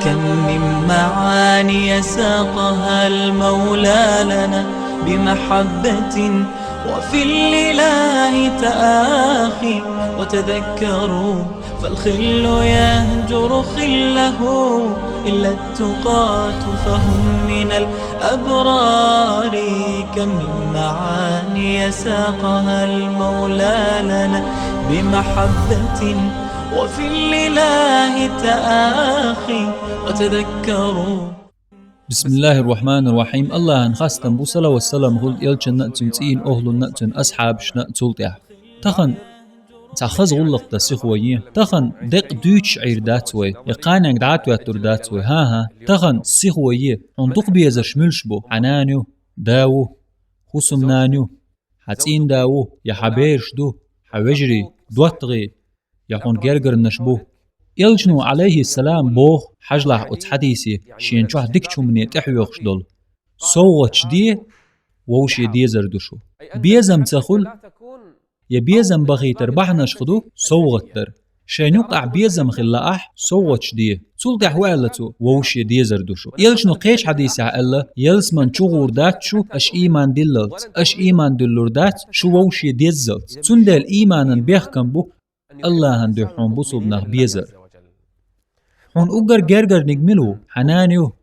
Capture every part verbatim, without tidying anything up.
كم من معاني ساقها المولى لنا بمحبة، وفي الإله تآخي. وتذكروا فالخل يهجر خله إلا التقاة فهم من الأبرار. كم من معاني ساقها المولى لنا بمحبة، وفي الإله تآخي. وتذكروا. بسم الله الرحمن الرحيم. Аллахӏан хастам бу, салават-салам хул элчанна а, цун цӀийна охлунна а, цун асхьабашна а цул тӀехь. Тахан цхьа хаза гӀуллакх дан сихо е. Тахан декъ дуьйцуш Ӏийр дац вай, я кханенга дӀа а тоьттур дац вай. ХӀан-хӀа, тахан сихо е. Хьуна дукха безарш муьлш бу? Хьан нана ю, да ву, хӀусамнана ю, хьан цӀийнда ву, я хьан бераш ду, хьан вежарий, доттагӀий, я хьуна гергарнаш бу. Элчано, Ӏалайхиссалам, боху, хьажалахь оцу хьадисе, шена чохь дикачу хӀумане тӀехьоьхуш долу: «СовгӀаташ де, вовше дезар ду шу». Безам ца хуьлу, я безам бахийтар бахьанаш хӀун ду? СовгӀат дар. Шайн юкъахь безам хилла ахь, совгӀаташ де. Цул тӀаьхьа хӀун аьлла цо? «Вовше дезар ду шу». Элчано кхечу хьадисехь аьлла: «Ялсаман чу гӀур дац шу, аша ийман диллалц, аша ийман дуьллур дац, шу вовше деззалц». Цундела ийманан бехкам бу Аллахьан дуьхьа хьуна бусулба нах безар. Хьуна уггар гергарниг мила ву? Хьан нана ю.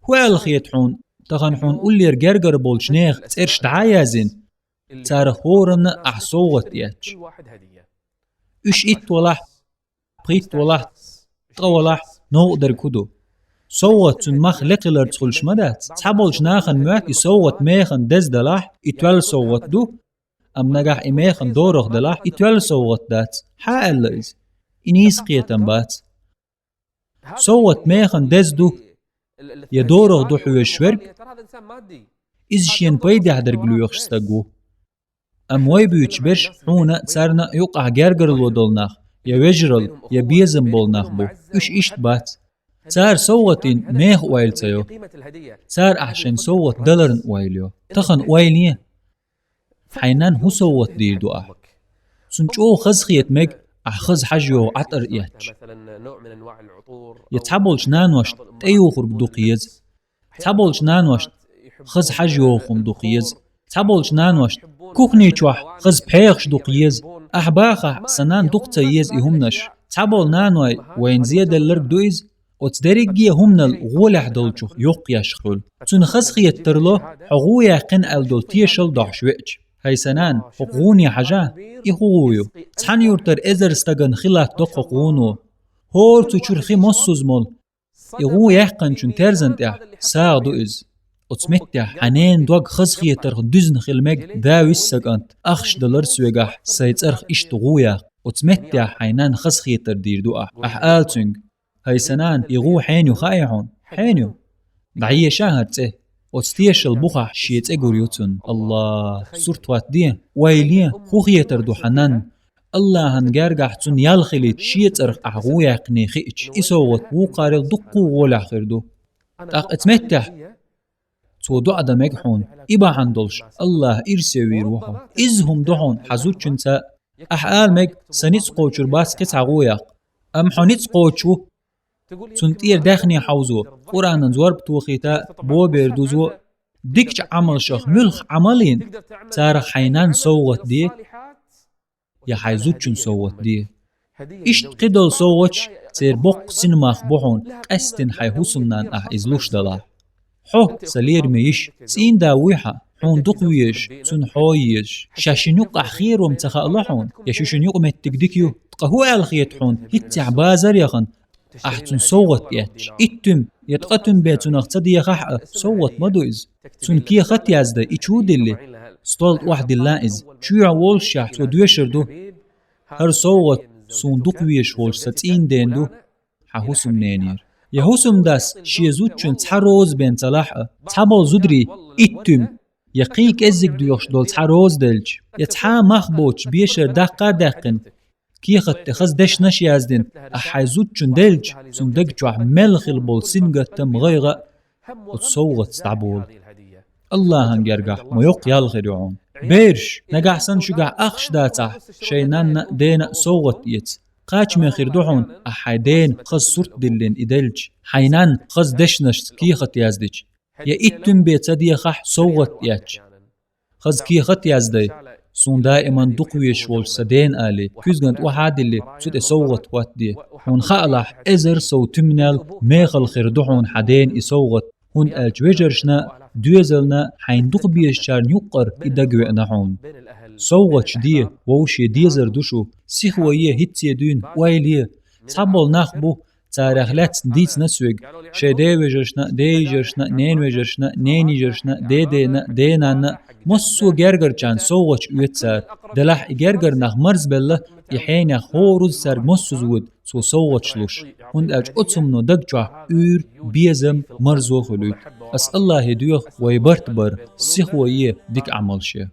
ХӀун аьлла хета хьуна, тахана хьуна уллера гергара болчу нехан цӀераш дӀа а яздина, царах хӀоранна ахь совгӀат эцча? Уьш итт валахь, пхийтта валахь, ткъа валахь, новкъа дерг хӀун ду? СовгӀат цуьнан мах лекхиларца хуьлуш ма дац. Цхьаболчу нахана моьтту и совгӀат механа деза далахь, и тоьлла совгӀат ду, амма нагахь и механа дорах далахь, и тоьлла совгӀат дац. Хьан аьлла иза? И нийса кхетам бац. СовгӀат механа деза ду, я дорах ду хьоьжуш верг, иза шена пайдехь дерг лоьхуш стаг ву. Амма вай буьйцуш берш хьуна а, царна а юкъахь гергарло долу нах, я вежаралла, я безам болу нах бу. Уьш иштта бац. Цара совгӀатийн меха ойла ца йо. Цара ахь шайн совгӀат даларна ойла йо. Тахана ойла е. Хьайн нанна хӀун совгӀат дийр ду ахь? Цунна чӀогӀа хазахета мега ахь хаза хьажа йогӀу Ӏатар эцча. Я цхьаболчу наношна тӀеюхург дукха еза. Цхьаболчу наношна хаза хьажа йогӀу хӀума дукха еза. Цхьаболчу наношна кухни чохь хаза пхьегӀаш дукха еза. Ахь бахахь, сан нанна дукха ца еза и хӀуманаш. Цхьаболу наной вайна зеделларг ду иза, оцу дерриге а хӀуманал гӀолехь долчух йоккха еш хуьлу. Цунна хазахета тарло, хьо гӀу яьккхина аьлла долу тешал дохьуш веача: «ХӀай сан нана, хӀокху гӀуне хьажа, и хӀун гӀу ю? Цхьана юьртара эзар стагана хи латтадо хӀокху гӀуно. ХӀора цу чуьра хи массуза молу, и гӀу яьккхинчун терзан тӀехь сагӀа ду иза». Оцу меттехь хьан ненан дог хазахетарх дуьзна хила мега: «Да, вист сан кӀант, ахча далара соьгахь сайн цӀарах иштта гӀу яккха». Оцу меттехь хьайн нанна хазахетар дийр ду ахь. Ахь ала цуьнга: «ХӀай сан нана, и гӀу хьенан ю хаьий хьуна? Хьенан ю? ДӀаеша хӀара цӀе». Оцу тешал бухахь шен цӀе гур ю цунна. Аллах, сурт хӀоттаде, ойла е, хӀун хетар ду хьан нанна? Аллахьан гергахь цунна ял хилийта шен цӀарах ахь гӀу яьккхиний хиъча, и совгӀат вукхарел дуккха а гӀолехь хир ду. ТӀаккха оцу меттехь цо доӀа дан мега хьуна, и бахьана долуш Аллах ирсе вийр ву хьо. Изза хӀума ду хьуна хьан зудчуьнца. Ахь ала мега: «Сан ницкъ кхочур бац кхин цхьа гӀу яккха». Амма хьо ницкъ кхочуш ву. Цунна тӀера даьхни хьовзо, Къуръанан зорба тохийта, бобер дузо, дикачу Ӏамалшах муьлхха Ӏамал йина, царах хьайн нанна совгӀат де, я хьайн зудчунна совгӀат де. Иштта кхидолу совгӀаташ церан боккха синмах бу хьуна, къаьсттина хьайн хӀусамнанна ахь иза луш далахь. Хьо, сан лераме йиша, цӀийнда вуй хьан, хьуна дукха везаш, цунна хьо езаш. Ша шина юккъахь херам ца хаало хьуна, я шу шина юкъаметтиг дика ю. Ткъа хӀун аьлла хета хьуна, хӀинццехь базар яхана, ахь цунна совгӀат эцча? Итт туьма я ткъа туьма бен цунах ца дехахь а, совгӀат ма ду иза. Цунна кехат яздан, и чу дилли, стол тӀе охьадилла иза. Чоьхьа волушшехь цо доьшур ду: «ХӀара совгӀат суна дукха везаш волчу сан цӀийнда дена ду, хьан хӀусамненера». Я хӀусамдас шен зудчунна цхьа роза бен ца лахь а, цхьаболу зударий итт туьма я кхин кӀеззиг доьхуш долу цхьа роза делча, я цхьа а мах боцуш бешара даккха а даьккхина, кехат тӀе хаза дешнаш а яздина, ахь хьайн зудчунна делча, цуьнан даг чохь мел хилла болу сингаттам, гӀайгӀа а оцу совгӀатца дӀаболу. Аллахьан гергахь ма йоккха ял хир ю хьуна. Бераш, нагахь санна шуьгахь ахча дацахь, шайн нанна а, дена а совгӀат эца. Кхачаме хир ду хьуна, ахь хьайн дена хаза сурт диллина и делча, хьайн нанна хаза дешнашца кехат яздича, я итт туьма бен ца дехахь совгӀат эцча. Хаза кехат яздай, суна даиман дукха везаш волчу сан дена алий, куьзган тӀе охьа а диллий, цу тӀе совгӀат хӀоттаде. Хьуна хаалахь, эзар сов туьманел мехала хир ду хьуна хьан дена и совгӀат, хӀунда аьлча вежаршна а, доьзална а, хьайна дукха безачарна юккъара и дагавеана хьуна. СовгӀаташ де, вовшийн дезар ду шу, сихо е, хӀинцца дуьйна ойла е. Цхьаболу нах бу, царах лаьцна дийцина соьга, шайн ден вежаршна а, ден йижаршна а, ненан вежаршна а, ненан йижаршна а, ден дена а, ден нанна а, массо а гергарчарна совгӀаташ оьцу цара. Делахь и гергара нах марзбелла, и хьенех хӀора руза цаьрга массаза воьду цо совгӀаташ луш, хӀунда аьлча оцу хӀумано даг чохь уьйр, безам, марзо хуьлуьйту. Ас АллахӀе доьху вай барт бар, сихо е, дика Ӏамалш е.